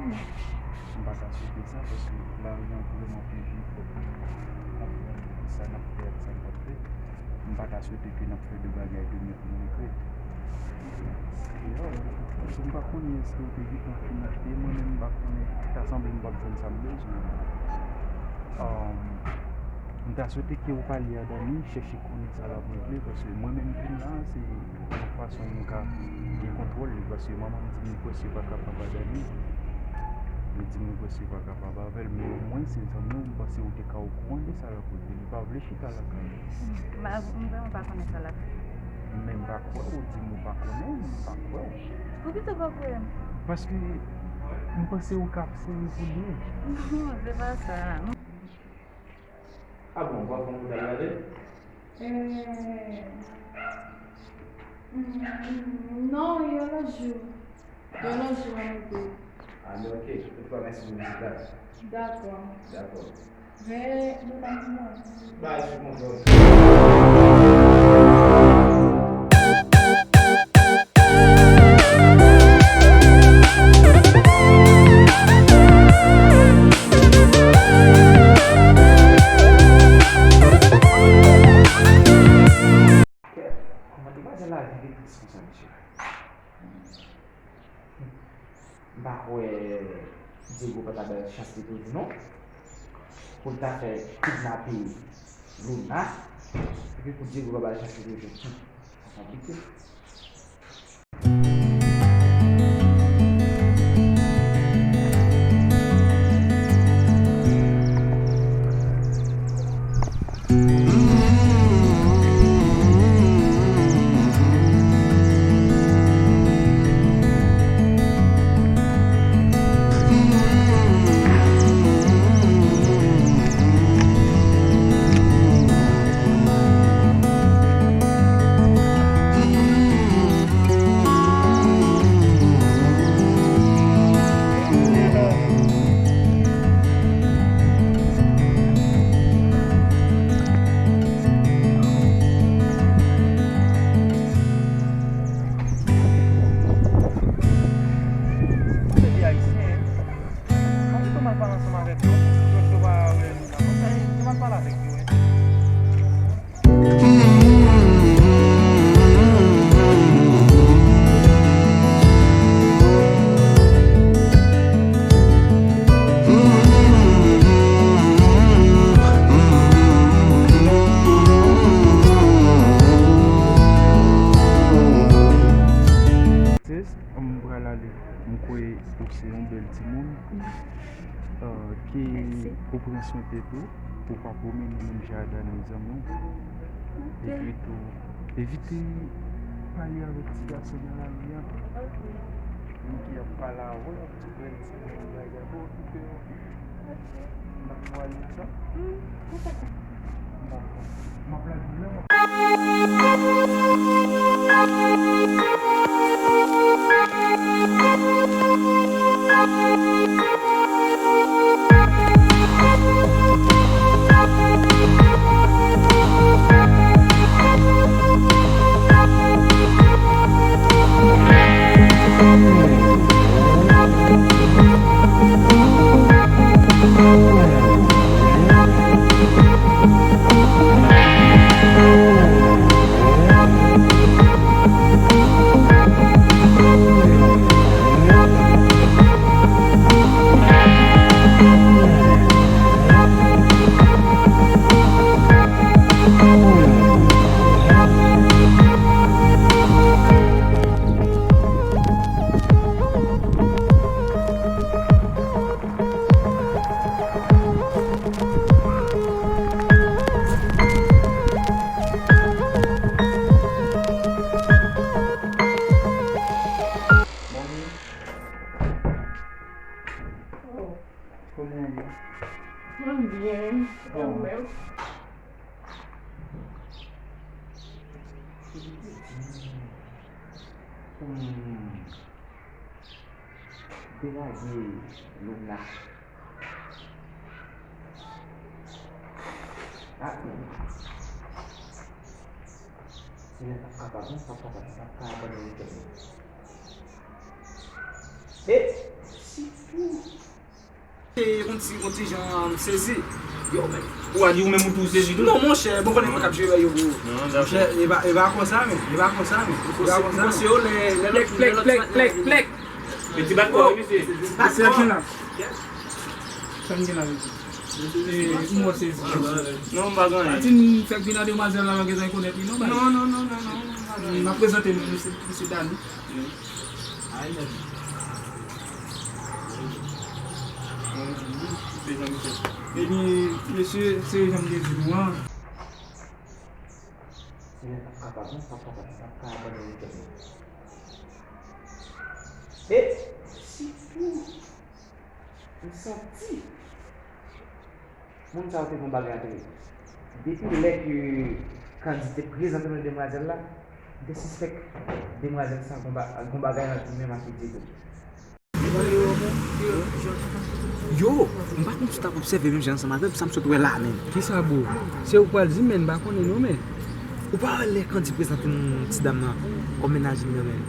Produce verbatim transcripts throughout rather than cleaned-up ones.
M pa ta swete sa, paske lari an vrèman pi vit, fòk nou konprann sa n ap fè ak sa n p ap fè. M pa ta swete ke n ap fè de bagay demen pou nou regrèt. Paske m pa konnen èske ou te gentan fin achte, mwen menm m pa konnen, ta sanble m p ap jwenn sa m bezwen. M ta swete ke ou pale a Dani, chèche konnen sa l ap regle, paske mwen menm vin la, se yon fason m ka gen kontwòl li, paske manman m di m li prèske pa kapab a Dani. Li di m li prèske pa kapab avè l, men omwen se zanmi w, m panse ou te ka okouran de sa l ap regle. Li pa vle chita lakay ou. M pa, m vrèman pa konnen sa l ap fè. Men m pa kwè ou di m ou pa konnen, m pa kwè w. Poukisa w pa kwè m? Paske m panse ou ka ap sere pou li. Non, se pa sa. Ah bon, w ap fè yon kout al gade? Euh, mm, non, yon lòt jou. Yon lòt jou, ann oubli. Ah, men ok. Toutfwa, mèsi pou vizit la. Dakò. Dakò. Men, nou pa fini ansanm. Ba, je suis content. Kòman te pa di lavi te tris konsa, mesye? M pa kwè Diego pa ta ba l chans li toujou, non. Pou l ta fè kidnape Luna, epi pou Diego pa ba l chans li toujou. Sa konplike. Peyi ayisyen, pa di tou mal pale ansanm avèk yo. Yo, yo pa wè nou la. Konsa, yo mal pale avèk yo, wi. Sis, m pral ale. M kwè ou se yon bèl timoun. Ah, ke ou pran swen tèt ou, ou pa pwomennen menm jan a Dani zanmi w. Epi tou, evite pale avèk ti gason nan lari a. Moun ki ap pale avè w, ap di w bèl timoun, bagay, pa okipe yo. N ap pwale ansanm. Dakò. M ap lage w la, m ap Mami. Oh. Kòman w ye? Mwen byen. Bon. Ou menm? Hmm. Te lage Luna. Ah, men. Senyè, m p ap kapab, non, m p ap kapab, m p ap ka abandone tèt mwen. E, sitou, E yon ti, yon ti jan sezi. Yo, men. Ou a di ou menm ou tou sezi tou? Non, monchè, bon, konnen mwen k ap jere yo, bro. Non, dakò. Monchè, e pa, e pa konsa, men. E pa konsa, men. E pa konsa, men. Yo, lè, lè, plèk, plèk, plèk, plèk, plèk. E ti bat kò, wi, mesye. Mesye, ki la? Sa m gen la, mesye? E, m wè sezi. Non, m pa gen anyen. Ti m fèk vin a demwazèl la, mwen gentan konèt li, non, baz? Non, non, non, non, non, m pa gen anyen. M ap prezante nou, mesye, mesye Dani. Ay, mèt. Epi, mesye, se jan m te di nou an. Senyè, m p ap kapab, non, m p ap kapab, m p ap ka abandone tèt mwen. E sitou, m santi moun sa yo te gen yon bagay antre yo. Depi lè ke Kandi te prezante nou demwazèl la, m te sispèk demwazèl sa gen ba-, gen bagay ant li menm ak Diego. Yo, m pa konn si w t ap obsève menm jan ansanm avè m, sa m sot wè la menm. Kisa, bro? Se ou k pral di m, men m pa konnen non, men. Ou pa wè lè Kandi prezante nou ti dam nan kòm mennaj li nan men.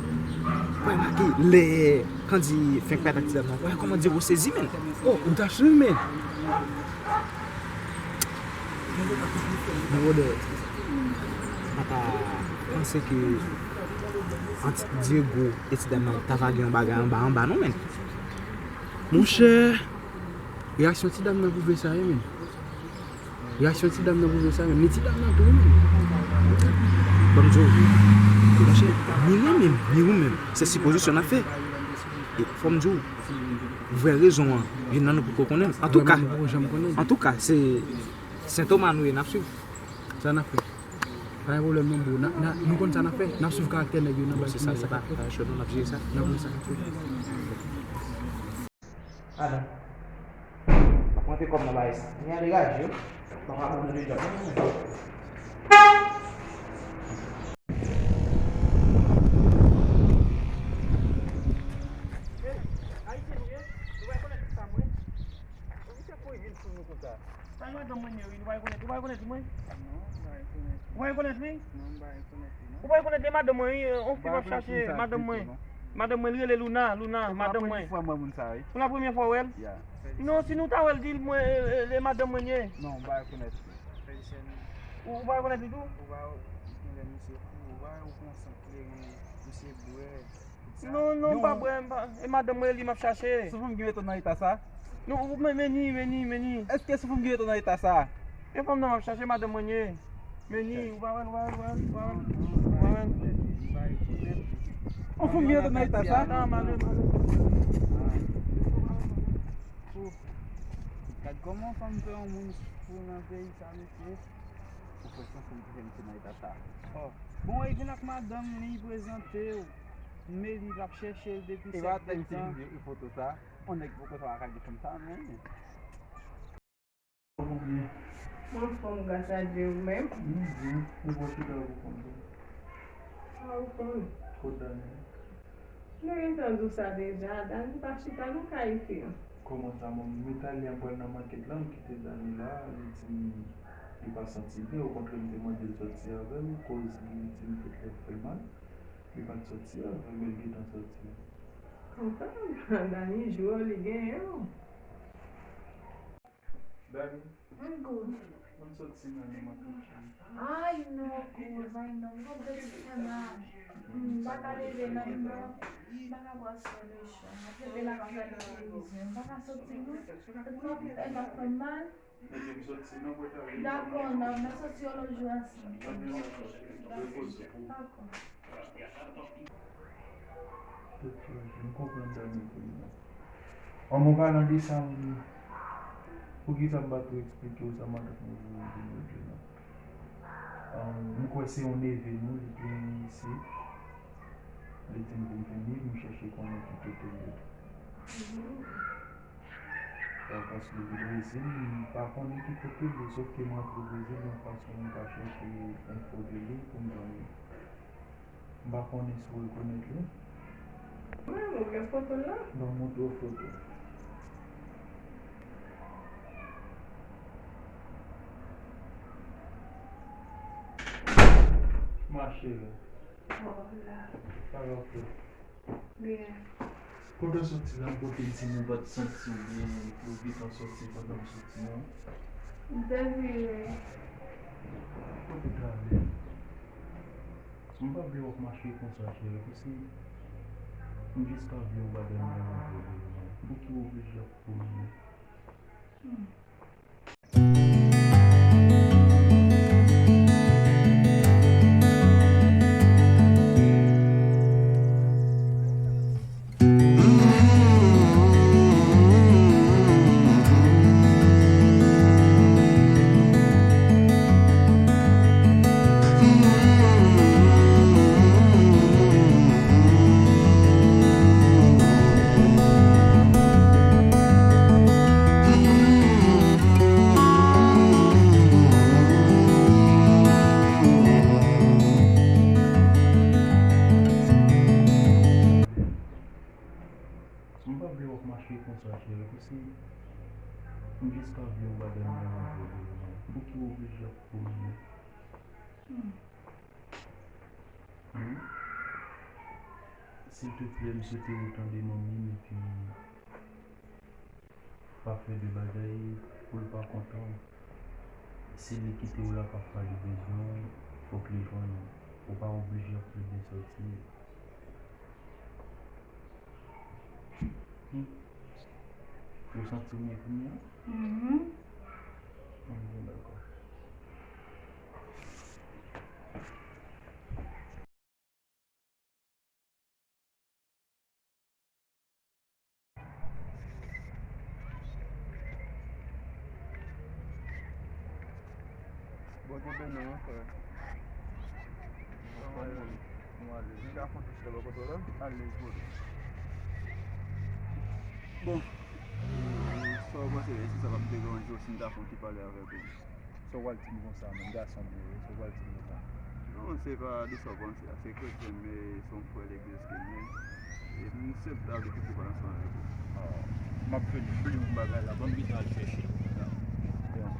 Ou pa remake lè Kandi fenk pale ak ti dam nan, ou pa wè kòman Diego sezi, men. Oh, ou ta swiv, men. Brother, m pa ta panse ke ant Diego e ti dam nan ta va gen yon bagay anba anba non, men. Monchè, reyaksyon ti dam nan pwouve sa ye, men. Reyaksyon ti dam nan pwouve sa, men. Ni ti dam nan tou, men. Ban m di w, monchè, ni mwen menm, ni ou menm, se sipozisyon n ap fè. E fò m di w, vrè rezon an, youn nan nou poko konnen l. Antouka, antouka, se Sentoma nou ye, n ap swiv. Sa n ap fè? Pa gen pwoblèm non, bro. N a, n a, nou konn sa n ap fè. N ap swiv karaktè nèg yo nan baz. Se sa, se pa, pa cho non, n ap jere sa. N ap jere sa. Adan. M ap rantre kòb nan bagay sa. Ni a degaje yo. M ap abandone djòb. Ayisyen nou ye? Nou pa rekonèt sa mwen. Misye kouri vin sou nou konsa. Sa madanm mwen ye wi, nou pa rekonèt, ou pa rekonèt li mwen? Non, m pa rekonèt. Ou pa rekonèt li? Non, m pa rekonèt li, non. Ou pa rekonèt li, madanm mwen wi, on fi m ap chache, madanm mwen. Madanm mwen, li rele Luna, Luna, madanm mwen. Se pou la premye fwa m wè moun sa, wi. Pou la premye fwa w wè l? Ya. Non, si nou ta wè l, di l mwen, e, e, e madanm mwen ye. Non, m pa rekonèt li. Ou, ou pa rekonèt li tou? Ou pa, ou pa wè misye fou, ou pa wè ou pran sant kleren, misye bwè. Non, non, m pa bwè, m pa, e madanm mwen li m ap chache. Soufri m gen meto nan eta sa? Non, ou, men, men ni, men ni, men ni. Èske soufri m gen meto nan eta sa? E fanm nan m ap chache, madanm mwen ye. Men ni, ou pa wè l, ou pa wè l, ou pa wè l, ou pa wè l, ou pa wè l. On fanm gen meto nan eta sa? Nan, male, male. Gad kòman fanm fè yon moun fou nan peyi sa, mesye. Ou fè santi m te fè misye nan eta sa. Oh. Bon, e vin ak madanm li prezante w. Men li t ap chèche l depi sèt dezan. E foto sa, on nèg poko sa pa ka gen fanm sa, men. Ou byen? Mwen anfòm, gras a Dye, ou menm? Mwen byen. Ou pran chita pou kont ou. A, ou konn. Kot Dani? Nou gentan di w sa deja, Dani pa chita nan kay fi an. Kòman sa, manmi? M t ale, m pral nan makèt la, m kite Dani la, li di m li pa santi byen, okontrè m te mande l sòti avè m, koz li di m tèt li ap fè l mal, li pa t sòti avè m, men l gentan sòti. Anfen, Dani jwe w, li genyen w. Dani. Ann gou. Ann sòti nan men m ak cheri. Ay non, kouz, ay non, m konn tèt fè mal. M pa ka leve nan, m pa, m pa ka pran solution. M ap leve la, m ap gade televizyon. M pa ka sòti non. Tèt mwen ap, tèt ap fè m mal. Mete m sòti nan pòt la. Dakò, n a, n a sòti yon lòt jou ansanm. Dakò. Tèt chaje, m konprann Dani kounye a. An, mwen palan de sa, m, poukisa m pa tou eksplike w sa matant mwen voye m vin rete la? An, m kwè se yon neve nou, li te vini isit. Li di m pou m vini, m chèche konnen ki kote l ye. Paske li Brezil, m pa konnen ki kote l ye, sòf ke m rantre Brezil yon fason m ka chèche enfo de li pou m jwenn li. M pa konnen si w rekonèt li. Mwen, mwen gen foto l la. Ban m montre w foto. Ma chérie. Hola. Sa va, frè? Byen. Kote w soti la, kote di m ou pa t santi w byen, ou gentan soti pandan m soti non. M te vire. Kote w t ale? M pa vle w ap mache konsa, cheri, paske m jis ka vle yon bagay mwen anvi w. Pouki w oblije ap kouri? Hmm. M pa vle w ap mache konsa, cheri, paske m jis ka vle yon bagay mwen anvi w. Pouki w oblije ap kouri? Hmm. Hmm? Silteplè, m swete w tande manmi m epi pa fè de bagay pou l pa kontan. Se li ki te w la, pafwa li bezwen w, fòk li jwenn ou. Ou pa oblije ap plede sòti. Hmm. Ou santi w mye kounye a? Mhm. Hmm, bon, dakò. Bondye beni w, frè. Kòman w ye? Nou ale. Li ka fè yon ti chita bò kote w la? Ale, brother. Bon, sa w panse, èske sa p ap deranje w si m ta fè yon ti pale avèk ou? Sa w pral di m konsa, menm gason m ye, sa w pral di m konsa? Non, se pa de sa w panse a, se kretyen m ye, se yon frè legliz ke m ye. E m senp ta vle fè ti pale ansanm avèk ou. Oh, m ap vini, bliye yon bagay la, ban m gentan al chèche l. Yeah.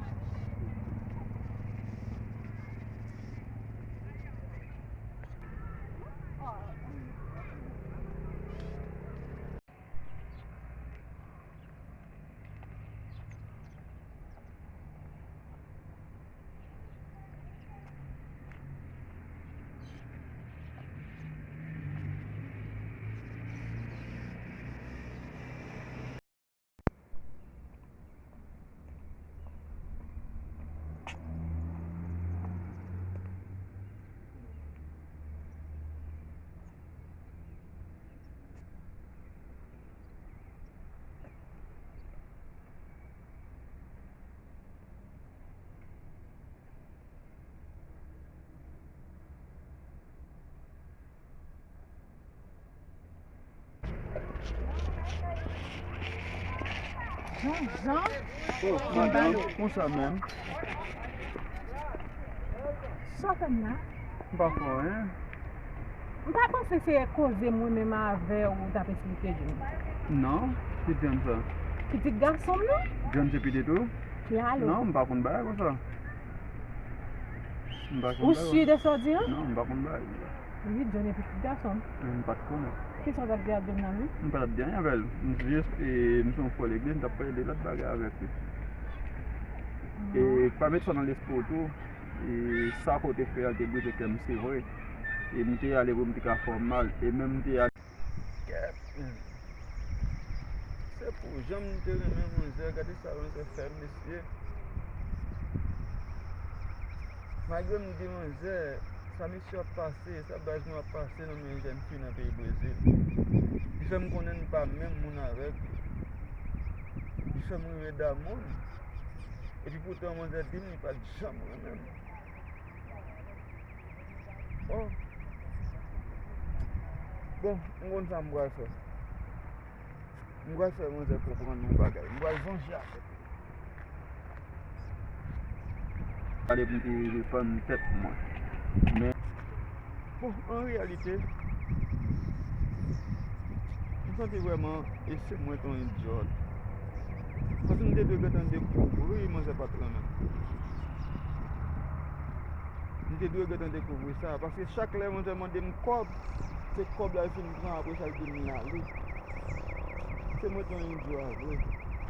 Jean, Jean. Oh, madanm, konsa menm. Sa w fè m la? M pa fè anyen. M pa panse se koze mwen menm avè w ou t ap esplike John. Non, ki John sa? Pitit gason m nan. John se pitit ou? Ki alo? Non, m pa konn bagay konsa. M pa konn bagay. Ou si de sa w di an? Non, m pa konn bagay konsa. Wi, John e pitit gason m. M pa t konnen. Kisa w t ap di a John nan menm? M pa t ap di anyen avè l. M jis, e, m se yon frè legliz, m t ap pale de lòt bagay avèk li. E pa met sa nan lespri w tou. E sa ke w te fè a te brize kè m, se vre. E m te ale pou m te ka fè w mal. E menm m te ale. Kèt, men. Se pou jan m te renmen manzè, gade sa manzè fè m, mesye. Malgre m di manzè, sa misye ap pase, sa baz mwen ap pase nan men jèn fi nan peyi Brezil. Li fè m konnen m pa menm moun avèk li. Li fè m rive damou l. Epi poutan manzè di m li pa t janm renmen m. Oh. Bon, m konn sa m pral fè. M pral fè manzè konprann yon bagay. M pral vanje avèk li. Pale pou m te defann tèt mwen. Men. Bon, an reyalite, m santi vrèman, e se mwen ki yon idyòt. Paske m te dwe gentan dekouvri manzè pa t renmen m. M te dwe gentan dekouvri sa, paske chak lè manzè mande m kòb, se kòb la l fin pran, apre sa l di m l ale. Se mwen t yon endyo a vre.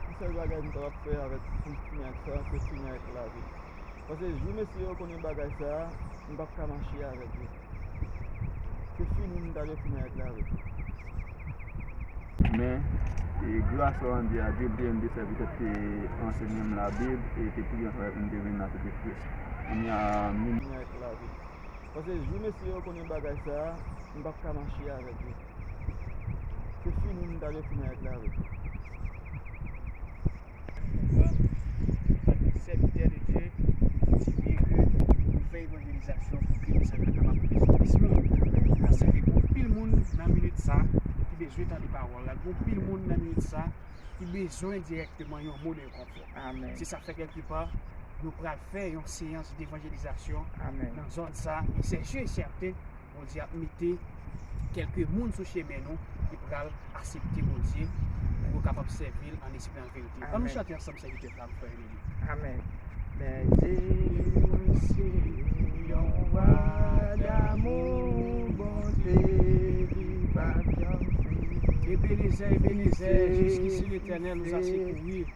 Yon sèl bagay m kapab fè avèk pou m fini ak sa, se fini ak lavi. Paske jou mesye yo konnen bagay sa a, m p ap ka mache avèk yo. Se fini m ta dwe fini ak lavi. Men, e, gras la, Bondye a, Dye, Dye, m te sèvi tèt te anseye m Labib, e te priye ansanm avèk m, m te vin la, se te Kris. Kounye a, m vin ak lavi. Paske jou mesye yo konnen bagay sa a, m p ap ka mache avèk yo. Se fini m ta dwe fini ak lavi. Antanke sèvitè de Dye, m di byen ke nou fè evanjelizasyon pou ke mesaj la kapab rive sou plis moun. Paske gen anpil moun nan minit sa ki bezwen tande pawòl la. Gen anpil moun nan minit sa ki bezwen dirèkteman yon mo de rekonfò. Amèn. Se sa k fè kèlkepa nou pral fè yon seyans devanjelizasyon Amèn. Nan zòn sa. E se si e sèten, Bondye ap mete kèlke moun sou chemen nou ki pral aksepte Bondye pou yo kapab sèvi l an espri, an verite. Ann nou Amèn. Chante ansanm sèvitè sa, frè Elie. Amèn. Bèje mwen se yon wa damou, Bondye li pa t janm fini. Ebenezè, Ebenezè, jusqu'ici l'Éternel nous a secourus.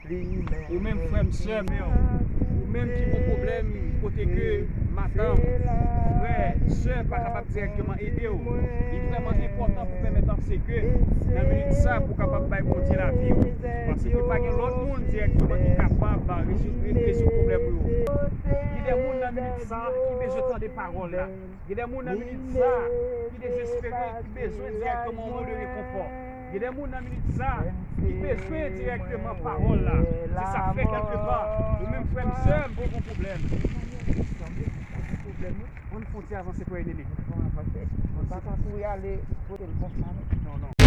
Ou menm frè m, sè m, ou menm ki gon pwoblèm kote ke madanm, frè, sè pa kapab dirèkteman ede w, li vrèman enpòtan pou pèmèt aksè ke nan minit sa pou w kapab bay Bondye lavi w, paske pa gen lòt moun dirèkteman ki kapab rezoud, rezoud pwoblèm ou yo. Gen de moun nan minit sa ki bezwen tande pawòl la. Gen de moun nan minit sa ki dezespere, ki bezwen dirèkteman yon mo de rekonfò. Gen de moun nan minit sa ki bezwen dirèkteman pawòl la. Se sa k fè kèlkepa, ou menm frè m, sè m, ou gon pwoblèm. Ann fè yon ti avanse, frè Elie. Ann pa ta kouri ale kote l konsa, non. Non, non.